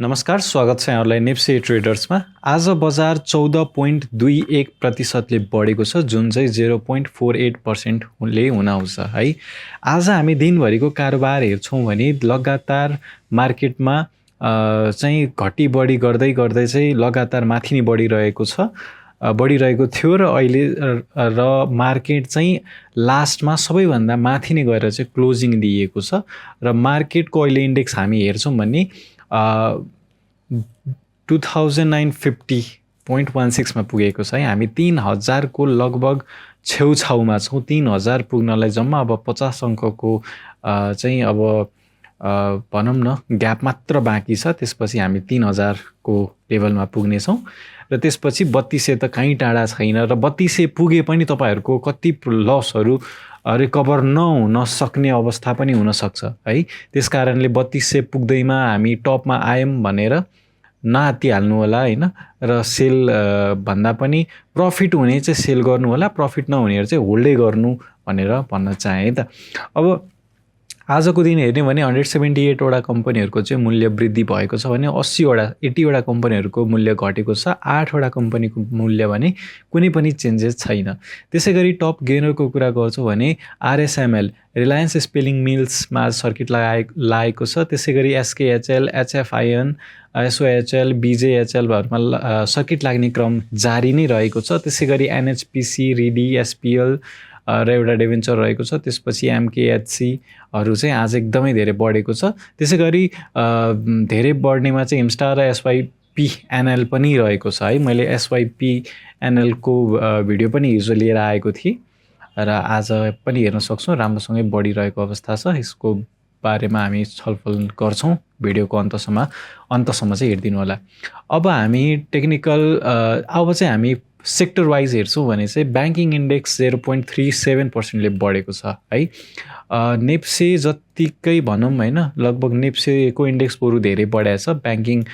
नमस्कार, स्वागत छ यहाँहरूलाई नेप्से ट्रेडर्समा। आज बजार 14.21% ले बढेको छ, जुन चाहिँ 0.48% ले हुन आउँछ है। आज हामी दिनभरिको कारोबार हेर्छौँ भने लगातार मार्केटमा चाहिँ घटी बढी गर्दै गर्दै चाहिँ लगातार माथि नै बढिरहेको छ, बढिरहेको थियो र अहिले र मार्केट चाहिँ लास्टमा सबैभन्दा माथि नै गएर चाहिँ क्लोजिङ दिएको छ र मार्केटको अहिले इन्डेक्स हामी हेर्छौँ भने 2950.16 मा पुगेको छ है। हामी 3000 को लगभग छेउछाउमा छौँ। 3000 पुग्नलाई जम्मा अब 50 अङ्कको चाहिँ अब भनौँ न ग्याप मात्र बाँकी छ। त्यसपछि हामी 3000 को लेभलमा पुग्नेछौँ र त्यसपछि 3200 त कहीँ टाढा छैन र 3200 पुगे पनि तपाईहरुको कति लसहरू रिकभर नहुन सक्ने अवस्था पनि हुन सक्छ है। त्यसकारणले 3200 पुग्दैमा हामी टपमा आयौं भनेर नआत्तिहाल्नु होला हैन, र सेल भन्दा पनि प्रफिट हुने चाहिँ सेल गर्नु होला, प्रफिट नहुनेहरु चाहिँ होल्डै गर्नु भनेर भन्न चाहे है त। अब आजको दिन हेर्ने भने 178 वटा कम्पनीहरुको चाहिँ मूल्य वृद्धि भएको छ भने 80 वटा कम्पनीहरुको मूल्य घटेको छ। 8 वटा कम्पनीको मूल्य भने कुनै पनि चेन्जेस छैन। त्यसैगरी टप गेनरको कुरा गर्छौं भने आरएसएमएल रिलायन्स स्पिनिङ मिल्समा सर्किट लागेको छ। त्यसैगरी एसकेएचएल, एचएफआईएन, एसओएचएल, बीजेएचएल भरमा सर्किट लाग्ने क्रम जारी नै रहेको छ। त्यसैगरी एनएचपीसी, रिडी, एसपीएल र एउटा डिभेन्चर रहेको छ। त्यसपछि एमकेएचसी हरु चाहिँ आज एकदमै धेरै बढेको छ। त्यसैगरी धेरै बढ्नेमा चाहिँ हिमस्टार र एसवाईपी एनएल पनि रहेको छ है। मैले एसवाईपी एनएल को भिडियो पनि हिजो लिएर आएको थिएँ र आज पनि हेर्न सक्छौं, राम्रोसँगै बढिरहेको अवस्था छ। यसको बारेमा हामी छलफल गर्छौं भिडियोको अन्तसम्म चाहिँ हेर्दिनु होला। अब हामी टेक्निकल अब चाहिँ हामी सेक्टर वाइज हेर्छौं भने चाहिँ बैंकिङ इन्डेक्स 0.37% ले बढेको छ है। नेप्से जतिकै भनौं हैन, लगभग नेप्सेको इन्डेक्स बरु धेरै बढेको छ। बैंकिङ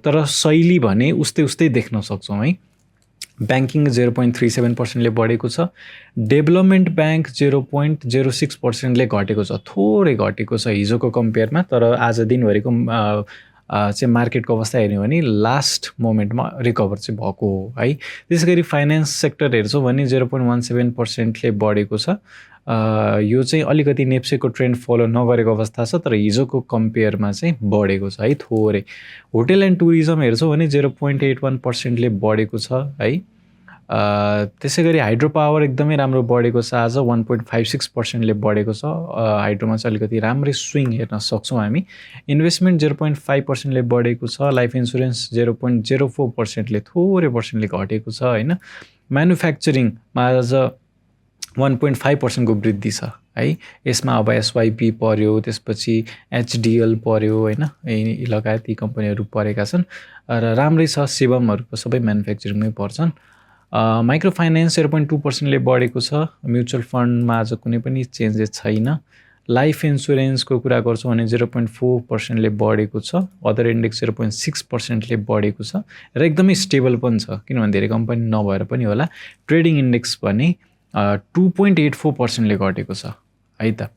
तर शैली भने उस्तै देख्न सक्छौं है। बैंकिङ 0.37% ले बढेको छ। डेभलपमेन्ट बैंक 0.06% ले घटेको छ, थोरै घटेको छ हिजोको कम्पेयरमा। तर आज दिनभरिको चाहिँ मार्केटको अवस्था हेर्ने भने लास्ट मोमेन्टमा रिकभर चाहिँ भएको हो है। त्यसैगरी फाइनान्स सेक्टर हेर्छौं भने 0.17% ले बढेको छ। यो चाहिँ अलिकति नेप्सेको ट्रेन्ड फलो नगरेको अवस्था छ, तर हिजोको कम्पेयरमा चाहिँ बढेको छ है थोरै। होटल एन्ड टुरिज्म हेर्छौं भने 0.81% ले बढेको छ है। त्यसैगरी हाइड्रो पावर एकदमै राम्रो बढेको छ, आज 1.56% ले बढेको छ। हाइड्रोमा चाहिँ अलिकति राम्रै स्विङ हेर्न सक्छौं हामी। इन्भेस्टमेन्ट 0.5% ले बढेको छ। लाइफ इन्स्योरेन्स 0.04% ले थोरै पर्सेन्टले घटेको छ हैन। म्यानुफ्याक्चरिङमा आज 1.5% को वृद्धि छ है। यसमा अब एसवाईपी पर्यो, त्यसपछि एचडीएल पर्यो हैन, यी लगायत यी कम्पनीहरु परेका छन् र राम्रै छ। शिवमहरुको सबै म्यानुफ्याक्चरिङमै पर्छन्। माइक्रो फाइनान्स 0.2% ले बढेको छ। म्युचुअल फन्डमा आज कुनै पनि चेन्जेस छैन। लाइफ इन्स्योरेन्सको कुरा गर्छौं भने 0.4% ले बढेको छ। अदर इन्डेक्स 0.6% ले बढेको छ र एकदमै स्टेबल पनि छ, किनभने धेरै कम्पनी नभएर पनि होला। ट्रेडिङ इन्डेक्स भने 2.84% ले घटेको छ है त।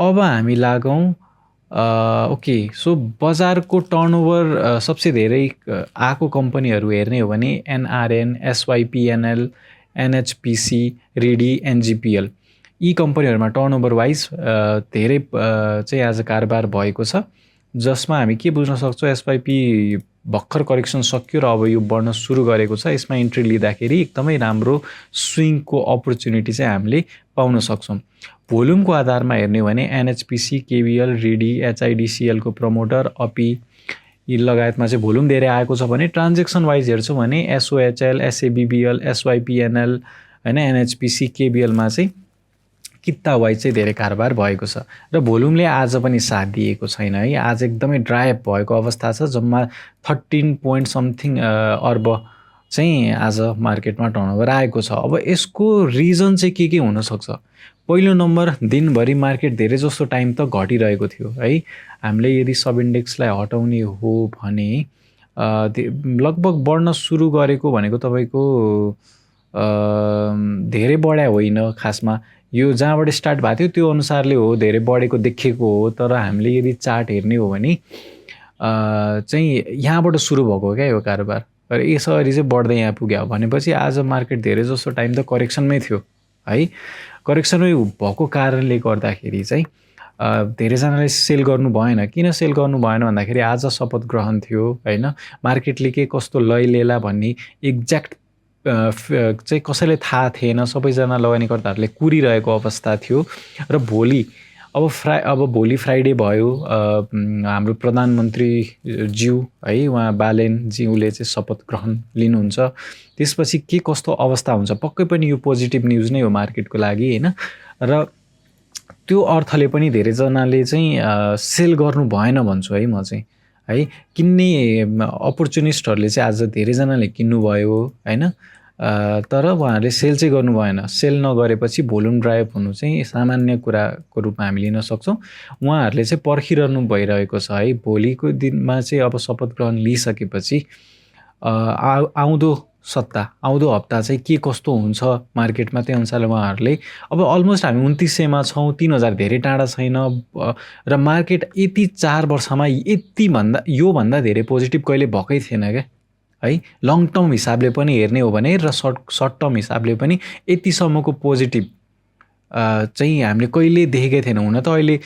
अब हामी लागौं ओके, सो बजारको टर्नओभर सबसे धेरै आको कम्पनीहरु हेर्ने हो भने एनआरएन, एसवाईपीएनएल, एनएचपीसी, रिडी, एनजीपीएल यी कम्पनीहरुमा टर्नओभर वाइज धेरै चाहिँ आज कारोबार भएको छ। जसमा हामी के बुझ्न सक्छौं, एसवाईपी भर्खर करेक्सन सक्यो र अब यो बढ्न सुरु गरेको छ। यसमा इन्ट्री लिँदाखेरि एकदमै राम्रो स्विङको अपर्च्युनिटी चाहिँ हामीले पाउन सक्छौं। भोल्युमको आधारमा हेर्ने हो भने एनएचपीसी, केबीएल, रिडी, एचआईडीसीएल को प्रमोटर, अपी यी लगायतमा चाहिँ भोल्युम धेरै आएको छ भने ट्रान्ज्याक्सन वाइज हेर्छौं भने एसओएचएल, एसएबीबीएल, एसवाईपीएनएल हैन, एनएचपीसी, केबीएल मा चाहिँ किता वाइज चाहिँ धेरै कारोबार भएको छ र भोल्युमले आज पनि साथ दिएको छैन है। आज एकदमै ड्राई अप भएको अवस्था छ। जम्मा 13 point समथिङ अर्ब चाहिँ आज मार्केटमा टर्नओभर आएको छ। अब यसको रिजन चाहिँ के हुन सक्छ? पहिलो नम्बर, दिनभरि मार्केट धेरै जसो टाइम त घटिरहेको थियो है। हामीले यदि सब इन्डेक्सलाई हटाउने हो भने लगभग बढ्न सुरु गरेको भनेको तपाईको धेरै बढ्या होइन खासमा। यो जहाँबाट स्टार्ट भएको थियो त्यो अनुसारले हो धेरै बढेको देखिएको हो। तर हामीले यदि चार्ट हेर्ने हो भने चाहिँ यहाँबाट सुरु भएको क्या यो कारोबार र यसरी चाहिँ बढ्दै यहाँ पुग्यो भनेपछि आज मार्केट धेरै जस्तो टाइम त करेक्सनमै थियो है। करेक्सनमै भएको कारणले गर्दाखेरि चाहिँ धेरैजनाले सेल गर्नु भएन। किन सेल गर्नु भएन भन्दाखेरि आज शपथ ग्रहण थियो होइन, मार्केटले के कस्तो लैलेला भन्ने एक्ज्याक्ट चाहिँ कसैलाई थाहा थिएन। सबैजना लगानीकर्ताहरूले कुरिरहेको अवस्था थियो र अब भोलि फ्राइडे भयो, हाम्रो प्रधानमन्त्री ज्यू है, उहाँ बालेनज्यूले चाहिँ शपथ ग्रहण लिनुहुन्छ। त्यसपछि के कस्तो अवस्था हुन्छ पक्कै पनि यो पोजिटिभ न्युज नै हो मार्केटको लागि होइन। र त्यो अर्थले पनि धेरैजनाले चाहिँ सेल गर्नु भएन भन्छु है म चाहिँ है। किन्ने अपर्चुनिस्टहरूले चाहिँ आज धेरैजनाले किन्नुभयो होइन, तर उहाँहरूले सेल चाहिँ गर्नु भएन। सेल नगरेपछि भोल्युम ड्राइभ हुनु चाहिँ सामान्य कुराको रूपमा हामी लिन सक्छौँ। उहाँहरूले चाहिँ पर्खिरहनु भइरहेको छ है। भोलिको दिनमा चाहिँ अब शपथ ग्रहण लिइसकेपछि आउँदो हप्ता चाहिँ के कस्तो हुन्छ मार्केटमा, त्यही अनुसारले उहाँहरूले अब अलमोस्ट हामी 2900मा छौँ, 3000 धेरै टाढा छैन। र मार्केट यति 4 वर्षमा योभन्दा धेरै पोजिटिभ कहिले भएकै थिएन क्या है। लङ टर्म हिसाबले पनि हेर्ने हो भने र सर्ट टर्म हिसाबले पनि यतिसम्मको पोजिटिभ चाहिँ हामीले कहिले देखेकै थिएनौँ। हुन त अहिले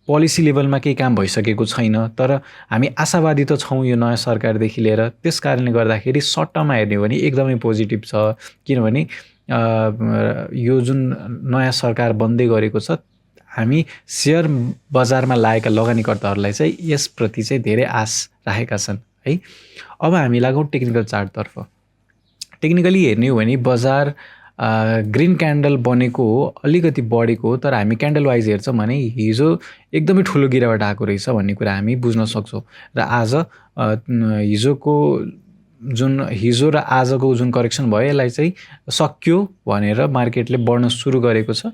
पोलिसी लेभलमा केही काम भइसकेको छैन, तर हामी आशावादी त छौँ यो नयाँ सरकारदेखि लिएर। त्यस कारणले गर्दाखेरि सर्ट टर्ममा हेर्ने हो भने एकदमै पोजिटिभ छ। किनभने यो जुन नयाँ सरकार बन्दै गरेको छ, हामी सेयर बजारमा लागेका लगानीकर्ताहरूलाई चाहिँ यसप्रति चाहिँ धेरै आश राखेका छन् है। अब हामी लागौँ टेक्निकल चार्टतर्फ। टेक्निकली हेर्ने हो भने बजार ग्रिन क्यान्डल बनेको हो, अलिकति बढेको हो, तर हामी क्यान्डल वाइज हेर्छौँ भने हिजो एकदमै ठुलो गिरावट आएको रहेछ भन्ने कुरा हामी बुझ्न सक्छौँ। र आज हिजो र आजको जुन करेक्सन भयो यसलाई चाहिँ सक्यो भनेर मार्केटले बढ्न सुरु गरेको छ।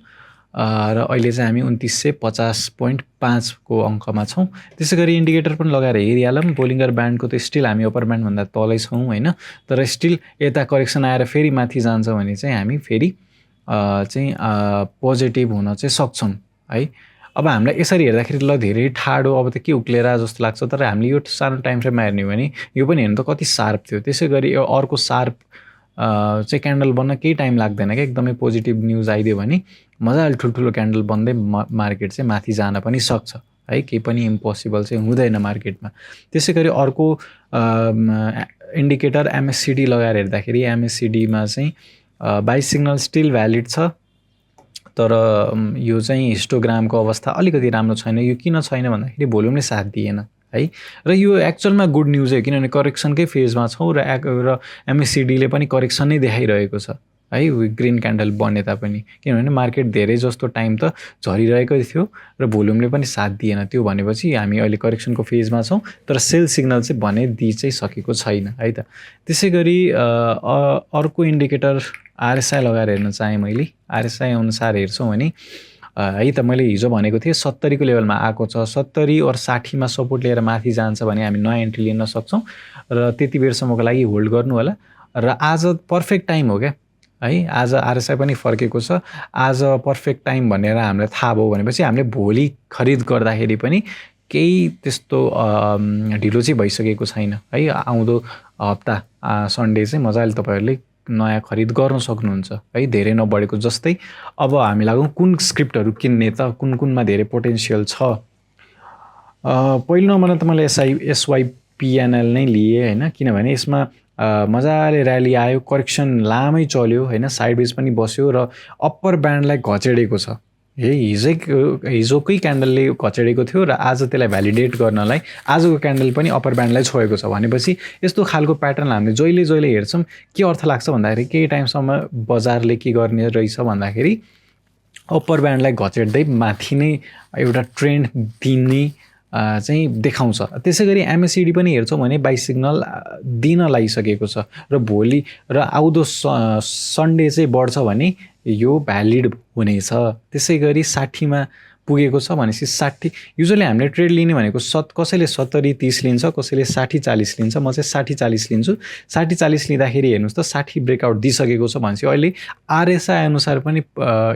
र अहिले चाहिँ हामी 2950.5 को अङ्कमा छौँ। त्यसै गरी इन्डिकेटर पनि लगाएर हेरिहालौँ। बोलिङ्गर ब्यान्डको त स्टिल हामी अप्पर ब्यान्डभन्दा तलै छौँ होइन, तर स्टिल यता करेक्सन आएर फेरि माथि जान्छ भने चाहिँ हामी फेरि चाहिँ पोजिटिभ हुन चाहिँ सक्छौँ है। अब हामीलाई यसरी हेर्दाखेरि ल धेरै ठाडो अब त के उक्लेर जस्तो लाग्छ, तर हामीले यो सानो टाइम फ्रेममा हेर्ने हो भने यो पनि हेर्नु त कति सार्प थियो। त्यसै गरी अर्को सार्प चाहिँ क्यान्डल बन्न केही टाइम लाग्दैन क्या। एकदमै पोजिटिभ न्युज आइदियो भने मजाले ठुल्ठुलो क्यान्डल बन्दै मार्केट चाहिँ माथि जान पनि सक्छ है। केही पनि इम्पोसिबल चाहिँ हुँदैन मार्केटमा। त्यसै गरी अर्को इन्डिकेटर एमएससिडी लगाएर हेर्दाखेरि एमएससिडीमा चाहिँ बाई सिग्नल स्टिल भ्यालिड छ, तर यो चाहिँ हिस्टोग्रामको अवस्था अलिकति राम्रो छैन। यो किन छैन भन्दाखेरि भोल्युमले साथ दिएन है। र यो एक्चुअलमा गुड न्युज हो, किनभने करेक्सनकै फेजमा छौँ र एमएससिडीले पनि करेक्सन नै देखाइरहेको छ है, ग्रिन क्यान्डल बने तापनि। किनभने मार्केट धेरै जस्तो टाइम त झरिरहेकै थियो र भोल्युमले पनि साथ दिएन। त्यो भनेपछि हामी अहिले करेक्सनको फेजमा छौँ, तर सेल सिग्नल चाहिँ भने दिइ चाहिँ सकेको छैन है त। त्यसै गरी अर्को इन्डिकेटर आरएसआई लगाएर हेर्न चाहेँ मैले। आरएसआई अनुसार हेर्छौँ भने है त मैले हिजो भनेको थिएँ 70 को लेभलमा आएको छ। 70 और 60 मा सपोर्ट लिएर माथि जान्छ भने हामी नयाँ एन्ट्री लिन सक्छौँ र त्यति बेरसम्मको लागि होल्ड गर्नु होला। र आज पर्फेक्ट टाइम हो क्या है। आज आरएसआई पनि फर्केको छ। आज पर्फेक्ट टाइम भनेर हामीलाई थाहा भयो भनेपछि हामीले भोलि खरिद गर्दाखेरि पनि केही त्यस्तो ढिलो चाहिँ भइसकेको छैन है। आउँदो हप्ता सन्डे चाहिँ मजाले तपाईँहरूले नयाँ खरिद गर्न सक्नुहुन्छ है, धेरै नबढेको जस्तै। अब हामी लागौँ कुन स्क्रिप्टहरू किन्ने त, कुनमा धेरै पोटेन्सियल छ। पहिलो नम्बरमा त मैले एसवाइपिएनएल नै लिएँ होइन, किनभने यसमा मजाले र्याली आयो, करेक्सन लामै चल्यो होइन, साइडवेज पनि बस्यो र अप्पर ब्यान्डलाई घचेडेको छ। हिजोकै क्यान्डलले घचेडेको थियो र आज त्यसलाई भ्यालिडेट गर्नलाई आजको क्यान्डल पनि अप्पर ब्यान्डलाई छोएको छ भनेपछि यस्तो खालको प्याटर्न हामीले जहिले हेर्छौँ। के अर्थ लाग्छ भन्दाखेरि केही टाइमसम्म बजारले के गर्ने रहेछ भन्दाखेरि अप्पर ब्यान्डलाई घचेड्दै माथि नै एउटा ट्रेन्ड दिने चाहिँ देखाउँछ। त्यसै गरी एमएससिडी पनि हेर्छौँ भने बाई सिग्नल दिन लागिसकेको छ र भोलि र आउँदो सन्डे चाहिँ बढ्छ भने यो भ्यालिड हुनेछ। त्यसै गरी 60 मा पुगेको छ भनेपछि 60 युजुअली हामीले ट्रेड लिने भनेको कसैले 70-30 लिन्छ, कसैले 60-40 लिन्छ। म चाहिँ 60-40 लिन्छु। 60-40 लिँदाखेरि हेर्नुहोस् त 60 ब्रेकआउट दिइसकेको छ भनेपछि अहिले आरएसआई अनुसार पनि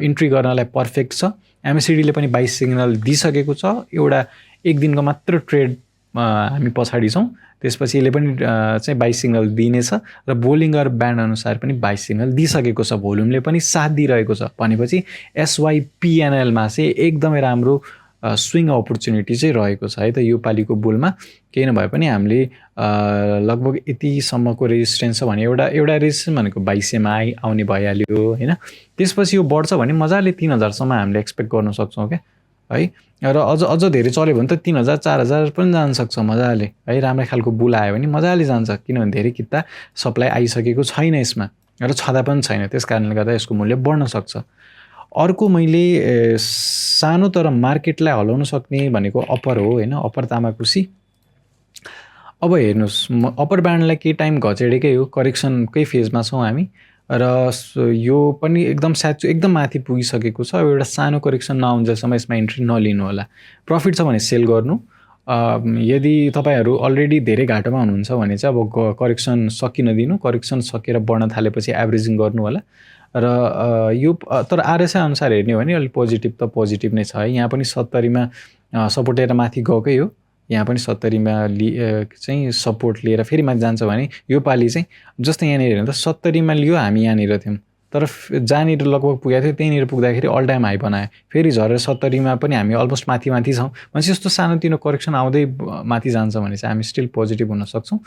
इन्ट्री गर्नलाई पर्फेक्ट छ। एमएससिडीले पनि बाई सिग्नल दिइसकेको छ। एउटा एक दिनको मात्र ट्रेड हामी पछाडि छौँ। त्यसपछि यसले पनि चाहिँ 22 सिग्नल दिनेछ र बोलिङ्गर ब्यान्ड अनुसार पनि 22 सिग्नल दिइसकेको छ। भोल्युमले पनि साथ दिइरहेको छ भनेपछि SYPNLमा चाहिँ एकदमै राम्रो स्विङ अपर्च्युनिटी चाहिँ रहेको छ है त यो पालिको बुलमा। केही नभए पनि हामीले लगभग यतिसम्मको रेजिस्टेन्स छ भने एउटा रेजिस्टेन्स भनेको 2200मा आउने भइहाल्यो होइन। त्यसपछि यो बढ्छ भने मजाले 3000सम्म हामीले एक्सपेक्ट गर्न सक्छौँ क्या है। र अझ धेरै चल्यो भने त 3000 4000 पनि जान सक्छ मजाले है। राम्रो खालको बुल आयो भने मजाले जान्छ, किनभने धेरै किता सप्लाई आइसकेको छैन यसमा र छँदा पनि छैन। त्यस कारणले गर्दा यसको मूल्य बढ्न सक्छ। अर्को मैले सानो तर मार्केटलाई हलाउन सक्ने भनेको अप्पर हो होइन, अप्पर तामाकोसी। अब हेर्नुहोस्, अप्पर ब्यान्डलाई केही टाइम घचेडेकै हो, करेक्सनकै फेजमा छौँ हामी र यो पनि एकदम माथि पुगिसकेको छ। अब एउटा सानो करेक्सन नआउन्जेलसम्म यसमा इन्ट्री नलिनु होला। प्रफिट छ भने सेल गर्नु। यदि तपाईँहरू अलरेडी धेरै घाटामा हुनुहुन्छ भने चाहिँ अब करेक्सन सकिन दिनु, करेक्सन सकेर बढ्न थालेपछि एभरेजिङ गर्नु होला। र यो तर RSI अनुसार हेर्ने हो भने अलिक पोजिटिभ त पोजिटिभ नै छ है। यहाँ पनि 70मा सपोर्ट लिएर माथि गएकै हो, यहाँ पनि 70मा चाहिँ सपोर्ट लिएर फेरि माथि जान्छ भने यो पालि चाहिँ जस्तै यहाँनिर हेर्नु त 70मा लियो, हामी यहाँनिर थियौँ तर जहाँनिर लगभग पुगेको थियो त्यहीँनिर पुग्दाखेरि अल टाइम हाई बनायो, फेरि झरेर 70मा पनि हामी अलमोस्ट माथि छौँ। भनेपछि यस्तो सानोतिनो करेक्सन आउँदै माथि जान्छ भने चाहिँ हामी स्टिल पोजिटिभ हुन सक्छौँ।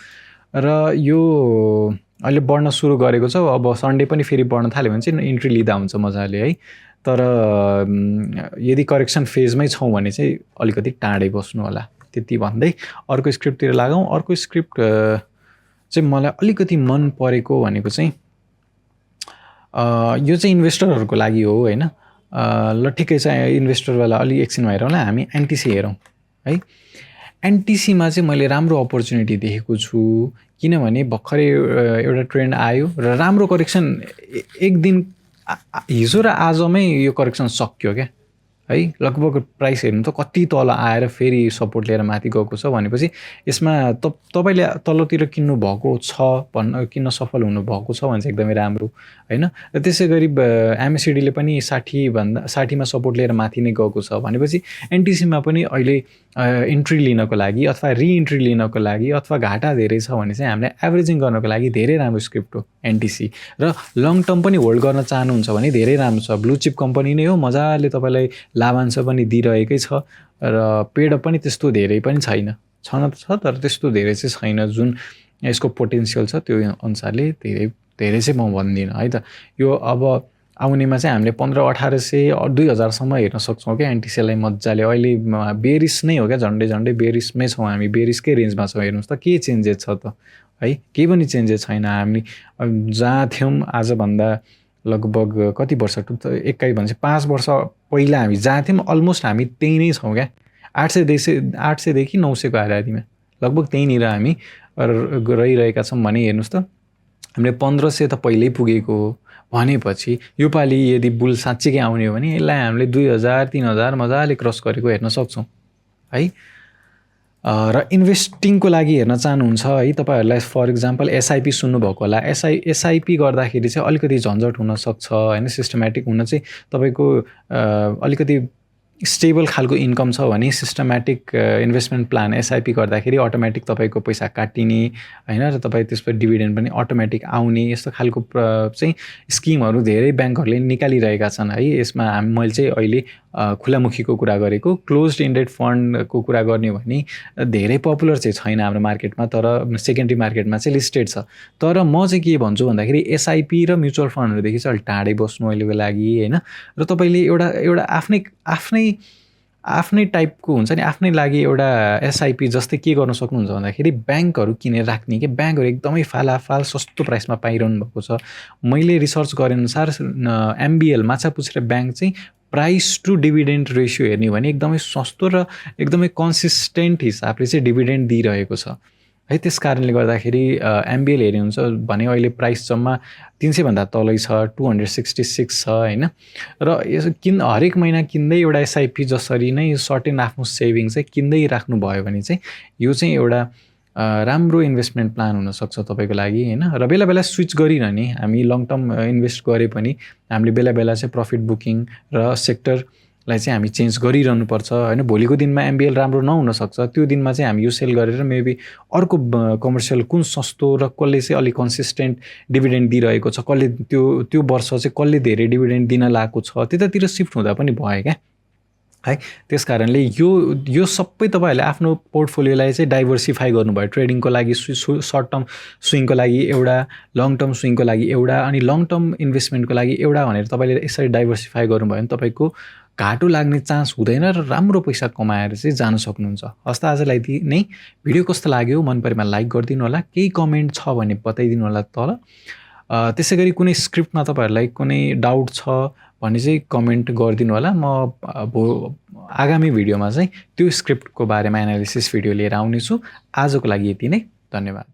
र यो अहिले बढ्न सुरु गरेको छ। अब सन्डे पनि फेरि बढ्न थाल्यो भने चाहिँ इन्ट्री लिँदा हुन्छ मजाले है। तर यदि करेक्सन फेजमै छौँ भने चाहिँ अलिकति टाढै बस्नु होला। त्यति भन्दै अर्को स्क्रिप्टतिर लागौँ। अर्को स्क्रिप्ट चाहिँ मलाई अलिकति मन परेको भनेको चाहिँ यो चाहिँ इन्भेस्टरहरूको लागि हो होइन। ल ठिकै छ, इन्भेस्टरवाला अलि एकछिन हेरौँला। हामी एनटिसी हेरौँ है। एनटिसीमा चाहिँ मैले राम्रो अपर्च्युनिटी देखेको छु, किनभने भर्खरै एउटा ट्रेन्ड आयो र राम्रो करेक्सन एक दिन हिजो र आजमै यो करेक्सन सक्यो क्या है। लगभग प्राइस हेर्नु त कति तल आएर फेरि सपोर्ट लिएर माथि गएको छ भनेपछि यसमा तपाईँले तलतिर किन्नु भएको छ किन्न सफल हुनुभएको छ भने चाहिँ एकदमै राम्रो होइन। र त्यसै गरी MACD ले पनि 60मा सपोर्ट लिएर माथि नै गएको छ भनेपछि एनटिसीमा पनि अहिले इन्ट्री लिनको लागि अथवा रिइन्ट्री लिनको लागि अथवा घाटा धेरै छ भने चाहिँ हामीले एभरेजिङ गर्नको लागि धेरै राम्रो स्क्रिप्ट हो एनटिसी। र लङ टर्म पनि होल्ड गर्न चाहनुहुन्छ भने धेरै राम्रो छ। ब्लु चिप कम्पनी नै हो, मजाले तपाईँलाई लाभांश पनि दिइरहेकै छ र पेड पनि त्यस्तो धेरै पनि छैन, छन त छ तर त्यस्तो धेरै चाहिँ छैन। जुन यसको पोटेन्सियल छ त्यो अनुसारले धेरै चाहिँ म भन्दिनँ है त। यो अब आउनेमा चाहिँ हामीले 1500-1800 2000सम्म हेर्न सक्छौँ क्या एनटिसीलाई मजाले। अहिले बेरिस नै हो क्या, झन्डै बेरिसमै छौँ हामी, बेरिसकै रेन्जमा छौँ। हेर्नुहोस् त के चेन्जेस छ त है, केही पनि चेन्जेस छैन। हामी जहाँ थियौँ आजभन्दा लगभग कति वर्ष 21 भनेपछि 5 वर्ष पहिला हामी जहाँ थियौँ अलमोस्ट हामी त्यही नै छौँ क्या। 800देखि 900को हाराहारीमा लगभग त्यहीँनिर हामी रहिरहेका छौँ भने हेर्नुहोस् त हामीले 1500 त पहिल्यै पुगेको हो भनेपछि योपालि यदि बुल साँच्चीकै आउने हो भने यसलाई हामीले 2000-3000 मजाले क्रस गरेको हेर्न सक्छौँ है। र इन्भेस्टिङको लागि हेर्न चाहनुहुन्छ है तपाईँहरूलाई, फर इक्जाम्पल एसआइपी सुन्नुभएको होला। एसआइपी गर्दाखेरि चाहिँ अलिकति झन्झट हुनसक्छ होइन। सिस्टमेटिक हुन चाहिँ तपाईँको अलिकति स्टेबल खालको इन्कम छ भने सिस्टमेटिक इन्भेस्टमेन्ट प्लान एसआइपी गर्दाखेरि अटोमेटिक तपाईँको पैसा काटिने होइन र तपाईँ त्यसपछि डिभिडेन्ड पनि अटोमेटिक आउने यस्तो खालको चाहिँ स्किमहरू धेरै ब्याङ्कहरूले निकालिरहेका छन् है। यसमा मैले चाहिँ अहिले खुलामुखीको कुरा गरेको, क्लोज्ड इन्डेड फन्डको कुरा गर्ने हो भने धेरै पपुलर चाहिँ छैन हाम्रो मार्केटमा, तर सेकेन्डरी मार्केटमा चाहिँ लिस्टेड छ। तर म चाहिँ के भन्छु भन्दाखेरि एसआइपी र म्युचुअल फन्डहरूदेखि चाहिँ अलिक टाढै बस्नु अहिलेको लागि होइन। र तपाईँले एउटा आफ्नै टाइपको हुन्छ नि, आफ्नै लागि एउटा एसआइपी जस्तै के गर्न सक्नुहुन्छ भन्दाखेरि ब्याङ्कहरू किनेर राख्ने कि ब्याङ्कहरू एकदमै फालाफाल सस्तो प्राइसमा पाइरहनु भएको छ। मैले रिसर्च गरे अनुसार MBL माछापुच्छ्रे ब्याङ्क चाहिँ प्राइस टु डिभिडेन्ड रेसियो हेर्ने भने एकदमै सस्तो र एकदमै कन्सिस्टेन्ट हिसाबले चाहिँ डिभिडेन्ड दिइरहेको छ है। त्यस कारणले गर्दाखेरि MBL हेर्ने हुन्छ भने अहिले प्राइस जम्मा 300 भन्दा तलै छ, 266 छ होइन। र यस हरेक महिना किन्दै एउटा एसआइपी जसरी नै सर्टेन आफ्नो सेभिङ चाहिँ किन्दै राख्नुभयो भने चाहिँ यो चाहिँ एउटा राम्रो इन्भेस्टमेन्ट प्लान हुनसक्छ तपाईँको लागि होइन। र बेला बेला स्विच गरिरहने, हामी लङ टर्म इन्भेस्ट गरे पनि हामीले बेला बेला चाहिँ प्रफिट बुकिङ र सेक्टर लाई चाहिँ हामी चेन्ज गरिरहनुपर्छ हैन। भोलिको दिनमा एमबिएल राम्रो नहुनसक्छ, त्यो दिनमा चाहिँ हामी यो सेल गरेर मेबी अर्को कमर्सियल कुन सस्तो र कसले चाहिँ अलिक कन्सिस्टेन्ट डिभिडेन्ड दिइरहेको छ, कसले त्यो वर्ष चाहिँ कसले धेरै डिभिडेन्ड दिन लागेको छ, त्यतातिर सिफ्ट हुँदा पनि भयो क्या है। त्यस कारणले यो सबै तपाईँहरूले आफ्नो पोर्टफोलियोलाई चाहिँ डाइभर्सिफाई गर्नुभयो। ट्रेडिङको लागि सर्ट टर्म स्विङको लागि एउटा, लङ टर्म स्विङको लागि एउटा, अनि लङ टर्म इन्भेस्टमेन्टको लागि एउटा भनेर तपाईँले यसरी डाइभर्सिफाई गर्नुभयो भने तपाईँको घाटो लाग्ने चान्स हुँदैन र राम्रो पैसा कमाएर चाहिँ जान सक्नुहुन्छ। हस् त, आजलाई नै भिडियो कस्तो लाग्यो मन परेमा लाइक गरिदिनु होला, केही कमेन्ट छ भने बताइदिनु होला तल। त्यसै गरी कुनै स्क्रिप्टमा तपाईँहरूलाई कुनै डाउट छ भने चाहिँ कमेन्ट गरिदिनु होला। म आगामी भिडियोमा चाहिँ त्यो स्क्रिप्टको बारेमा एनालिसिस भिडियो लिएर आउनेछु। आजको लागि यति नै, धन्यवाद।